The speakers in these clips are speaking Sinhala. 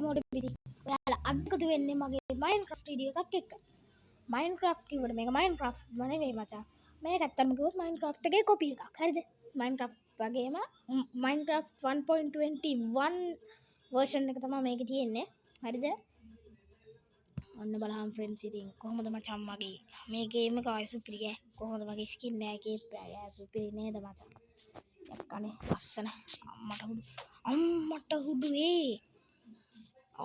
හැමෝටම ඉතින් ඔයාලා අද එකතු වෙන්නේ මගේ මයින්ක්‍රාෆ්ට් වීඩියෝ එකක් එක්ක. මයින්ක්‍රාෆ්ට් කිව්වට මේක මයින්ක්‍රාෆ්ට් නෙවෙයි මචං. මේක ඇත්තටම කිව්වොත් මයින්ක්‍රාෆ්ට් එකේ කොපි එකක්. හරිද? මයින්ක්‍රාෆ්ට් වගේම මයින්ක්‍රාෆ්ට් 1.21 වර්ෂන් එක තමයි මේකේ තියෙන්නේ. හරිද? ඔන්න බලහන් ෆ්‍රෙන්ඩ්ස්, ඉතින් කොහොමද මචං මගේ මේ ගේම් එක? ආයෙ සුපිරි ඈ. කොහොමද මගේ ස්කින් එකේ ඈ? සුපිරි නේද මචං? දැක්කනේ ලස්සන. අම්මට හුඩු, අම්මට හුඩු. ඒ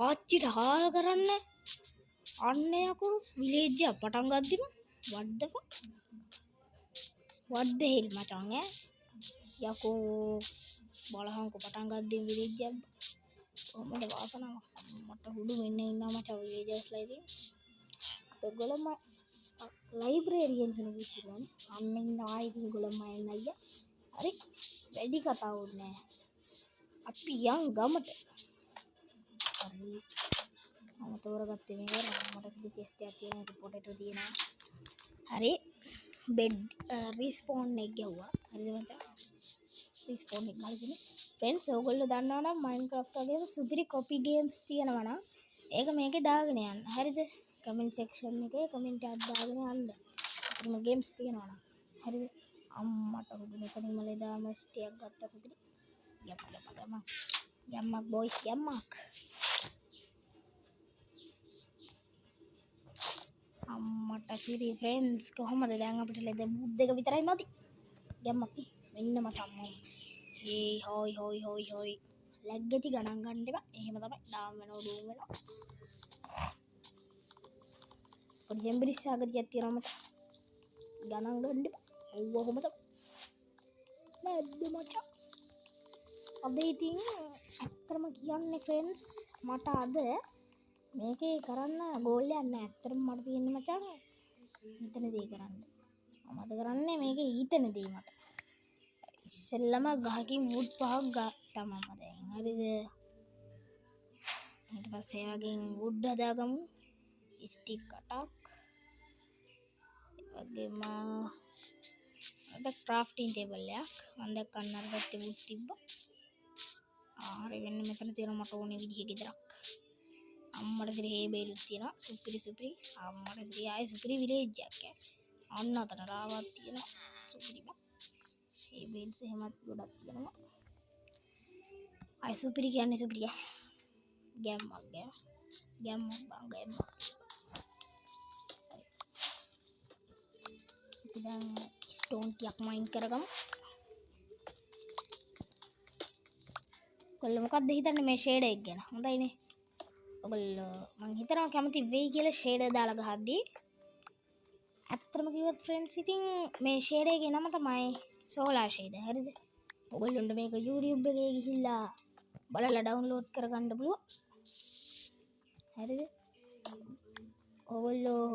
ආච්චිට හාල් කරන්න. අන්න යකෝ, විලේජ් එක පටන් ගද්දිම what the fuck, what the hell මචං ඈ. යකෝ බලහන්කෝ, පටන් ගද්දිම විලේජ් එක කොහොමද? වාසනාව අම්මට හුඩු. මෙන්න ඉන්නවා මචං විලේජර්ස්ලා. ඉතින් අපේ ගොළම ලයිබ්‍රේරියන් කෙනෙක් ඉන්නවනේ. අන්න ඉන්නවා ඉතින් ගොළම එන්න අයියා. හරි, වැඩි කතා ඕනේ නෑ, අපි යන් ගමට. හරි, මම තෝරගත්තේ මේක. මට සුදු චෙස්ට් එකක් තියෙනවා, ඒක පොටේටෝ තියෙනවා. හරි, බෙඩ් රීස්පෝන් එක ගැහුවා. හරිද මචං? රීස්පෝන් එක ගහලා තියෙන්නේ. ෆ්‍රෙන්ඩ්ස්, ඔයගොල්ලෝ දන්නවා නම් මයින්ක්‍රාෆ්ට් වගේම සුපිරි කොපි ගේම්ස් තියෙනවා නම් ඒක මේකේ දාගෙන යන්න. හරිද? කමෙන්ට් සෙක්ෂන් එකේ කමෙන්ට් එකක් දාගෙන යන්න. එහෙම ගේම්ස් තියෙනවා නම්. හරිද? අම්මට හුඩු, මෙතනින්ම ලෙදා මස්ටියක් ගත්තා. සුපිරි. ගැම්ම ගැම්ම ගැම්මක් ගැම්මක් බොයිස්, ගැම්මක්. අම්මට සිරි. ෆ්‍රෙන්ඩ්ස්, කොහොමද දැන්? අපිට ලෙද බුත් දෙක විතරයි මදි. ගැම්මක් නේ. මෙන්න මචං මම. ඒ හොයි හොයි හොයි හොයි, ලැග් ඇති, ගණන් ගන්න එපා. එහෙම තමයි, ඩාම් වෙනවා, ඩූම් වෙනවා. පොඩි හෙම්බිරිස් සාගතියක් තියෙනවා මචං, ගණන් ගන්න එපා. ඔව්, ඔහොම තමයි නැද්ද මචං? අද ඉතින් ඇත්තටම කියන්නේ ෆ්‍රෙන්ඩ්ස්, මට අද මේකේ කරන්න ගෝල් එකක් නෑ. ඇත්තටම මට තියෙන්නේ මචං හිතන දේ කරන්න. මම අද කරන්නේ මේකේ හිතන දේ. මට ඉස්සෙල්ලම ගහකින් වුඩ් පහක් ගත්තා මම දැන්. හරිද? ඊට පස්සේ එයාගෙන් වුඩ් හදාගමු. ස්ටික් අටක්. ඒ වගේම අද ක්‍රාෆ්ටිං ටේබල් එකක්. මම දැක්ක අන්න අර පැත්තේ වුඩ් තිබ්බා. ආ හරි, වෙන්න මෙතන තියෙනවා මට ඕනේ විදිහේ ගෙදරක්. අම්මට සිරි, හේ බේලුත් තියෙනවා. සුපිරි සුපිරි. අම්මට සිරි, ආයේ සුපිරි විලේජ් එකක් ඈ. අන්න අතන රාවක් තියෙනවා. සුපිරි බං. හේ බේල්ස් එහෙමත් ගොඩක් තියෙනවා. ආයේ සුපිරි කියන්නේ සුපිරි ඈ. ගැම්මක් ගෑ. ගැම්මක් බං, ගැම්මක්. අපි දැන් ස්ටෝන් ටිකක් මයින් කරගමු. ඔයගොල්ලෝ මොකද්ද හිතන්නේ මේ ෂේඩර් එක ගැන? හොඳයිනේ. ඔයගොල්ලෝ මං හිතනවා කැමති වෙයි කියලා ෂේඩර් දාලා ගහද්දි. ඇත්තටම කිව්වොත් ෆ්‍රෙන්ඩ්ස්, ඉතින් මේ ෂේඩර් එකේ නම තමයි සෝලාර් ෂේඩර්. හරිද? ඔයගොල්ලොන්ට මේක YouTube එකේ ගිහිල්ලා බලලා ඩවුන්ලෝඩ් කරගන්න පුළුවන්. හරිද? ඔයගොල්ලෝ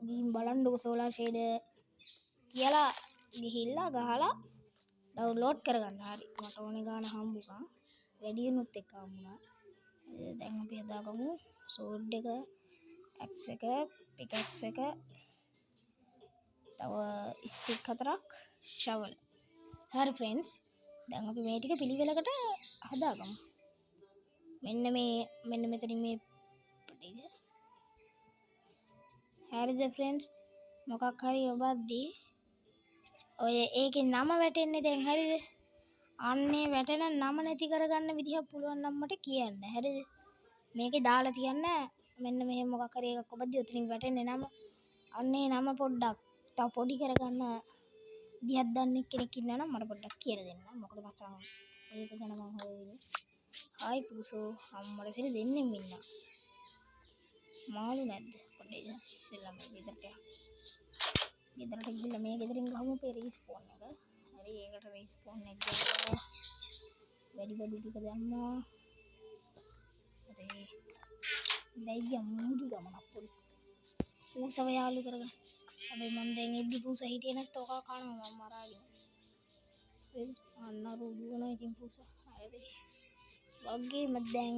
ගිහින් බලන්නකෝ, සෝලාර් ෂේඩර් කියලා ගිහිල්ලා ගහලා ඩවුන්ලෝඩ් කරගන්න. හරි, මට ඕනේ ගාන හම්බුණා. වැඩි වෙනුත් එක්ක හම්බුණා. දැන් අපි හදාගමු සෝඩ් එක, ඇක්ස් එක, පිකැක්ස් එක, තව ස්ටික් හතරක්, ෂවල්. හරි ෆ්‍රෙන්ඩ්ස්, දැන් අපි මේ ටික පිළිවෙලකට හදාගමු. මෙන්න මේ, මෙන්න මෙතනින් මේ ටික. හරිද ෆ්‍රෙන්ඩ්ස්? මොකක් හරි ඔබද්දී ඔය ඒකේ නම වැටෙන්නේ දැන්. හරිද? අන්නේ වැටෙන නම නැති කරගන්න විදිහක් පුළුවන් නම් මට කියන්න. හරිද? මේකේ දාලා තියන්න, මෙන්න මෙහෙම මොකක් හරි එකක් ඔබද්දී ඔතනින් වැටෙන්නේ නම. අන්නේ නම පොඩ්ඩක් තව පොඩි කරගන්න විදිහක් දන්නේ කෙනෙක් ඉන්නවා නම් මට පොඩ්ඩක් කියලා දෙන්න. මොකද මචං ඒක ගැන මං හොයන්නේ. හායි පූසෝ. අම්මට සිරි, දෙන්නෙම ඉන්නවා. මාළු නැද්ද? පොඩ්ඩක් ඉස්සෙල්ලාම ගෙදරට යන්න. ගෙදරට ගිහිල්ලා මේ ගෙදරින් ගහමු අපේ රීස්පෝන් එක. හරි, ඒකට රීස්පෝන් එක ගහලා වැඩි බඩු ටික දැම්මා. හරි. දැන් මුහුදු ගමනක් පොඩි. පූසව යාළු කරගන්න. හැබැයි මං දැන් එද්දි පූසා හිටියේ නැත්නම් ඔකා කනවා මං මරාගෙන. හරි. අන්න අර දුවනවා ඉතින් පූසා. හරි. වගේම දැන්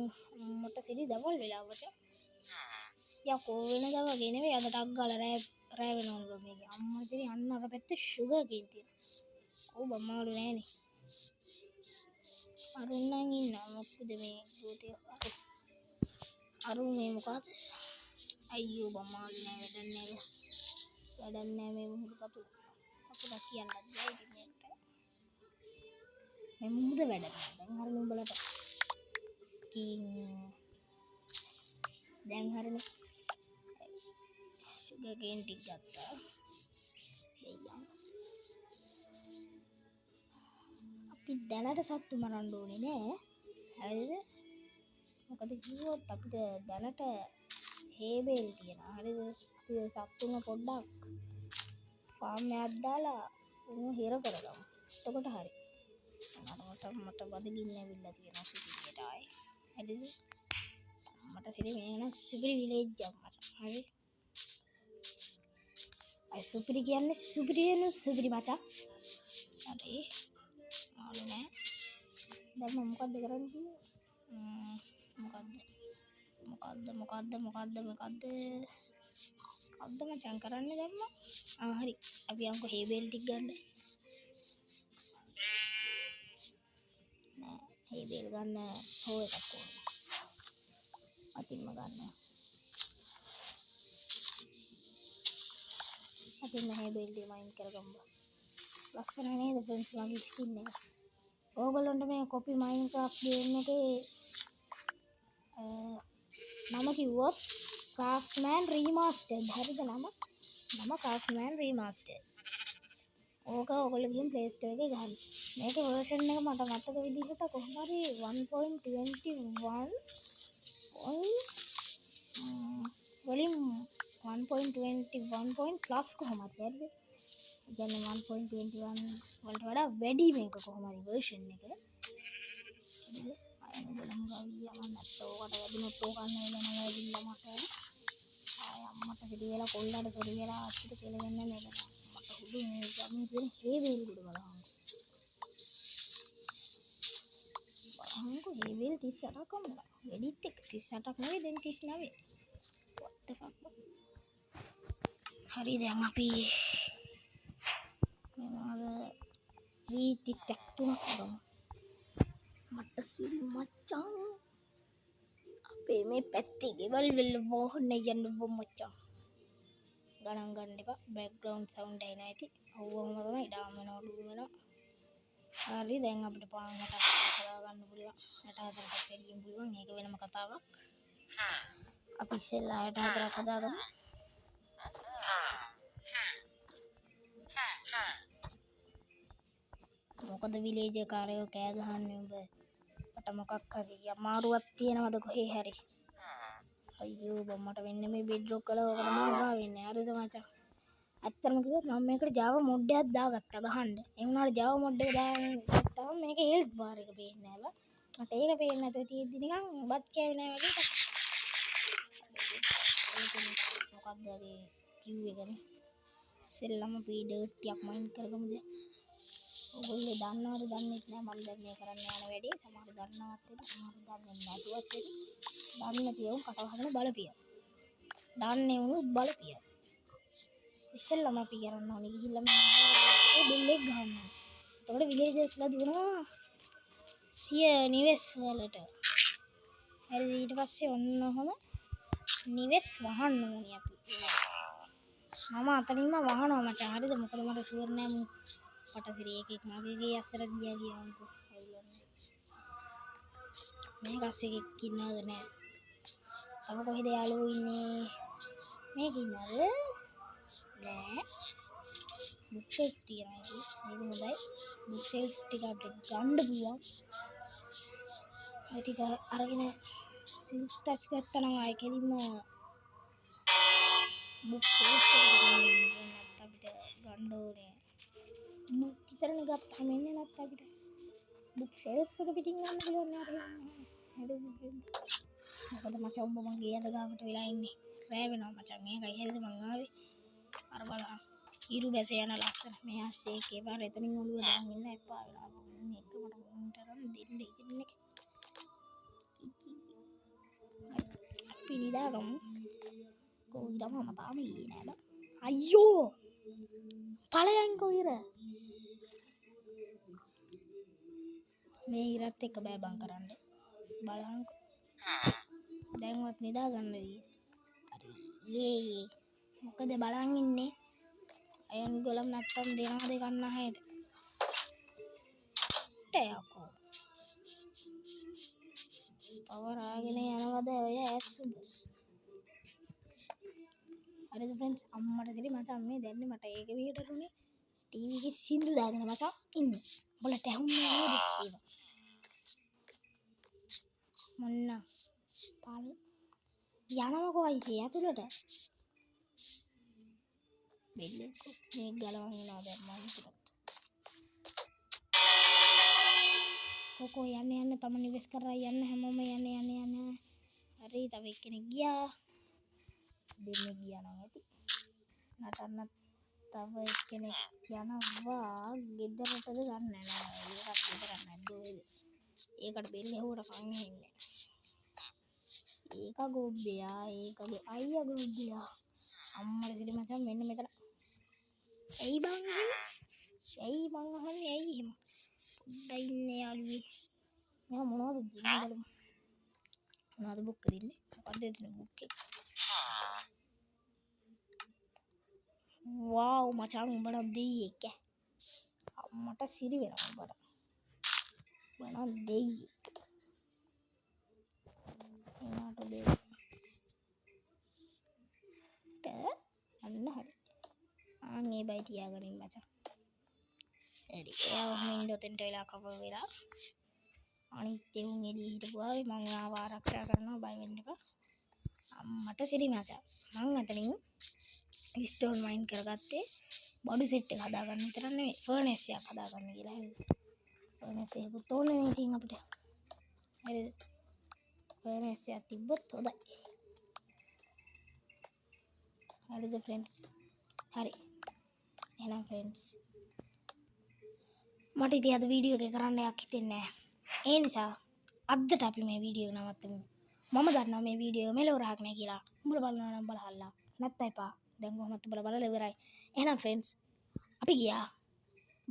මට සිරි දවල් වෙලාවට යකෝ වෙනදා වගේ නෙවෙයි, අද ටක් ගාලා රෑ රෑ වෙනවලු බං මේකේ. අම්මා සිරි, අන්න අර පැත්තේ ෂුගර් කේන් තියෙනවා. ඔව් බං, මාළු නෑනේ. අරුන් නම් ඉන්නවා. මොකද මේ ගෝතේ අරු මේ මොකද? අයියෝ බං මාළු නෑ, වැඩක් නෑ. වැඩක් නෑ මේ මුහුදු පතුල. පතුලක් කියන්නත් බෑ ඉතින් මේකට. මේ මුහුද වැඩක් නෑ. දැන් හරිනේ උඹලට. කිං. දැන් හරිනේ. සුගර් කේන් ටික ගත්තා. දෙයියන්. අපි දැනට සත්තු මරන්න ඕනේ නෑ. හරිද? මොකද කිව්වොත් අපිට දැනට හේබේල් තියෙනවා. හරිද? අපි ඔය සත්තුන්ව පොඩ්ඩක් ෆාම් එකක් දාලා උන්ව හිර කරගමු. එතකොට හරි. මට මට බඩගින්න ඇවිල්ලා තියෙනවා සුපිරියට ආයේ. හරිද? මට සිරි මේ නම් සුපිරි විලේජ් එකක් මචං. හරි. අය සුපිරි කියන්නේ සුපිරි වෙන සුපිරි මචං. හරි. මාළු නෑ. දැන් මම මොකද්ද කරන්න කිව්වේ? මොකද්ද? මොකද්ද මොකද්ද මොකද්ද මොකද්ද? මොකද්ද මචං කරන්නේ දැන් මම? ආ හරි. අපි යමුකෝ හේබේල් ටික ගන්න. නෑ හේබේල් ගන්න හෝ එකක් ඕනේ. අතින්ම ගන්න. අතින්ම හේබේල් ටික මයින් කරගමු. ලස්සන නේද ෆ්‍රෙන්ඩ්ස් මගේ ස්කින් එක? ඕගොල්ලන්ට මේ කොපි මයින්ක්‍රාෆ්ට් ගේම් එකේ නම කිව්වොත් ක්‍රාෆ්ට්මෑන් රීමාස්ටර්ඩ්. හරිද නම? නම ක්‍රාෆ්ට්මෑන් රීමාස්ටර්ඩ්. ඕක ඔයගොල්ලෝ ගිහින් ප්ලේ ස්ටෝර් එකේ ගහන්න. මේකේ වර්ෂන් එක මට මතක විදිහට කොහොම හරි 1.21 වලින් 1.21 point plus කොහොම හරි. හරිද? ඒ කියන්නේ 1.21 වලට වඩා වැඩි මේක කොහොම හරි වර්ෂන් එක. හරිද? ආයෙ බලමු ගවිය මම නැත්තම් ඕකට වැදුනොත් ඕක අන්න වෙනවා ඇවිල්ලා මට. ආයෙ අම්මට සිරි වෙලා කොල්ලට සොරි වෙලා අච්චිට කෙලවෙන්න නේද? මට හුදු මේ ගමේ තියෙන හේබේල් ගොඩ බලහංකෝ. බලහංකෝ හේබේල් 38ක් හම්බුණා. වෙඩිත් එක්ක 38ක් නෙවෙයි දැන් 39. What the fuck බං. හරි දැන් අපි මේ මොනවද වීට් ස්ටැක් තුනක් ගමු. මට සිරි මචං. අපේ මේ පැත්තේ ගෙවල් වල වාහන යනවා මචං. ගණන් ගන්න එපා. බෑග්ග්‍රවුන්ඩ් සවුන්ඩ් ඇහෙනවා ඇති. ඔව් ඔහොම තමයි ඩාම් වෙනවා ඩූම් වෙනවා. හරි දැන් අපිට පාන් 60ක් හදා ගන්න පුළුවන්. 64ක් වැඩියෙන් පුළුවන්. ඒක වෙනම කතාවක්. අපි ඉස්සෙල්ලා 64ක් හදාගමු. මොකද විලේජ් කාරයෝ කෑ ගහන්නේ උඹ? මට මොකක් හරි අමාරුවක් තියෙනවද කොහේ හරි? අයියෝ බං මට වෙන්නේ මේ බෙඩ් රොක් කළා ඕක තමයි එපා වෙන්නේ. හරිද මචං? ඇත්තටම කිව්වොත් මම මේකට Java mod එකක් දාගත්තා ගහන්න. ඒ වුණාට Java mod එක දාගත්තාම මේකේ හෙල්ත් බාර් එක පේන්නේ නෑ බං. මට ඒක පේන්නේ නැතුව තියෙද්දි නිකන් බත් කෑවේ නෑ වගේ එකක්. මොකක්ද අර කිව් එකනේ. ඉස්සෙල්ලම අපි ඩර්ට් ටිකක් මයින් කරගමු දැන්. ඔයගොල්ලෝ දන්නවද දන්නෙත් නෑ මම දැන් මේ කරන්න යන වැඩේ. සමහර දන්නවත් ඇති, සමහර දන්නේ නැතුවත් ඇති. දන්නේ නැති උන් කට වහගෙන බලපියන්. දන්නේ උනුත් බලපියන්. ඉස්සෙල්ලම අපි කරන්න ඕනේ ගිහිල්ලා මේ බෙල් එක ගහන්න. එතකොට විලේජර්ස්ලා දුවනවා සිය නිවෙස් වලට. හරිද? ඊට පස්සේ ඔන්න ඔහොම නිවෙස් වහන්න ඕනේ අපි. මම අතනින්ම වහනවා මචං. හරිද? මොකද මට ෂුවර් නෑ මූ පටසිරි එකෙක් මගේ ගේ අස්සට ගියා කියලා අංකෝ. මේක අස්සේ එකෙක් ඉන්නවද නෑ. තව කොහෙද යාළුවෝ ඉන්නේ? මේක ඉන්නවද? නෑ. බුක් ෂෙල්ෆ් තියෙනවා ඉතින්. මේක හොඳයි. බුක් ෂෙල්ෆ් ටික අපිට ගන්න පුළුවන්. ඒ ටික අරගෙන සිල්ක් ටච් ගත්තා නම් ආයෙ කෙලින්ම බුක් ෂෙල්ෆ් එකට ගන්න ඕනේ. නැත්නම් අපිට ගන්න ඕනේ. බුක් විතරනේ ගත්තාම එන්නේ නැත්නම් අපිට බුක් ෂෙල්ෆ් එක පිටින් ගන්න පුළුවන් නේ අර. හරිද ෆ්‍රෙන්ඩ්ස්? මොකද මචං උඹ මගේ ඇඳ ගාවට වෙලා ඉන්නේ. රෑ වෙනවා මචං. මේකයි හරිද මං ආවේ. අර බලහන්. ඉරු බැස යන ලස්සන. මෙහා ෂේක් එකේ පාර එතනින් ඔළුව දාන් ඉන්න එපා වෙලා. මේක මට උන්ට අරන් දෙන්න හිතෙන්නේ. අපි නිදාගමු. කො ඉර මම තාම ගියේ නෑ බං. අයියෝ ඵලයන්කෝ ඉර. මේ ඉරත් එක්ක බෑ බං කරන්න. බලහන්කෝ. දැන්වත් නිදා ගන්න විදිය. හරි. යේ යේ. මොකද බලන් ඉන්නේ? අයන් ගොලම් නැත්තම් දෙනවා දෙකක් නහයට. යකෝ. පවරාගෙන යනවද ඔය ඇස් උඹ? හරිද ෆ්‍රෙන්ඩ්ස්, අම්මට සිරි මචං, මේ දැන්නේ මට ඒක විදිහටනේ ටීවී එකේ සින්දු දාගෙන මචං ඉන්නේ. උඹලට ඇහුන්නේ නේද ඒවා? මොන්න පල් යනවකෝ අයිසේ ඇතුළට. බෙල්ලෙක්කෝ මේක ගලවන් එනවා දැන් මං හිතුවත්. කොකෝ යන්න යන්න තම නිවෙස් කරා යන්න හැමෝම යන්න යන්න යන්න. හරි, තව එක්කෙනෙක් ගියා. දෙන්නෙක් ගියා නම් ඇති. නටන්න තව එක්කෙනෙක් යනවා ගෙදරටද දන්නේ නෑ. ඒකට ගෙදරක් නැද්ද ඔයද? ඒකට බෙල් ඇහුවට කන් ඇහෙන්නේ නෑ. ඒක ගොබ්බයා, ඒකගේ අයියා ගොබ්බයා. අම්මට සිරි මචං, මෙන්න මෙතන. ඇයි බං එහෙම? ඇයි මං අහන්නේ ඇයි එහෙම? පොඩ්ඩයි ඉන්න යාළුවේ. මෙයා මොනවද දෙන්නේ බලමු. මොනවද බුක් එක දෙන්නේ? මොකද්ද දෙන්නේ බුක් එක? වාව් මචං, උඹ නම් දෙයියෙක් ඈ. අම්මට සිරි වෙනවා උඹට. උඹ නම් දෙයියෙක්. එනාට දෙන්න. අන්න හරි. ආන් ඒ බයි තියාගනින් මචං. හරි. එයා ඔහොම ඉන්න ඔතෙන්ට වෙලා කව වෙලා. අනිත් එවුන් එළියේ හිටපු ආවේ මං ආව ආරක්ෂා කරනවා, බය වෙන්න එපා. අම්මට සිරි මචං. මං අතනින් ස්ටෝන් මයින් කරගත්තේ බඩු සෙට් එක හදාගන්න විතරක් නෙමෙයි, ෆර්නස් එකක් හදාගන්න කියලා. හරිද? ෆර්නස් එකකුත් ඕනේ නේ ඉතින් අපිට. හරිද? ෆර්නස් එකක් තිබ්බොත් හොඳයි. හරිද ෆ්‍රෙන්ඩ්ස්? හරි. එහෙනම් ෆ්‍රෙන්ඩ්ස්, මට ඉතින් අද වීඩියෝ එක කරන්න එකක් හිතෙන්නේ නෑ. ඒ නිසා අදට අපි මේ වීඩියෝ එක නවත්තමු. මම දන්නවා මේ වීඩියෝ එක මෙලොව රහක් නෑ කියලා. උඹලා බලනවා නම් බලහල්ලා. නැත්තම් එපා. දැන් කොහොමත් උඹලා බලලා ඉවරයි. එහෙනම් ෆ්‍රෙන්ඩ්ස්, අපි ගියා.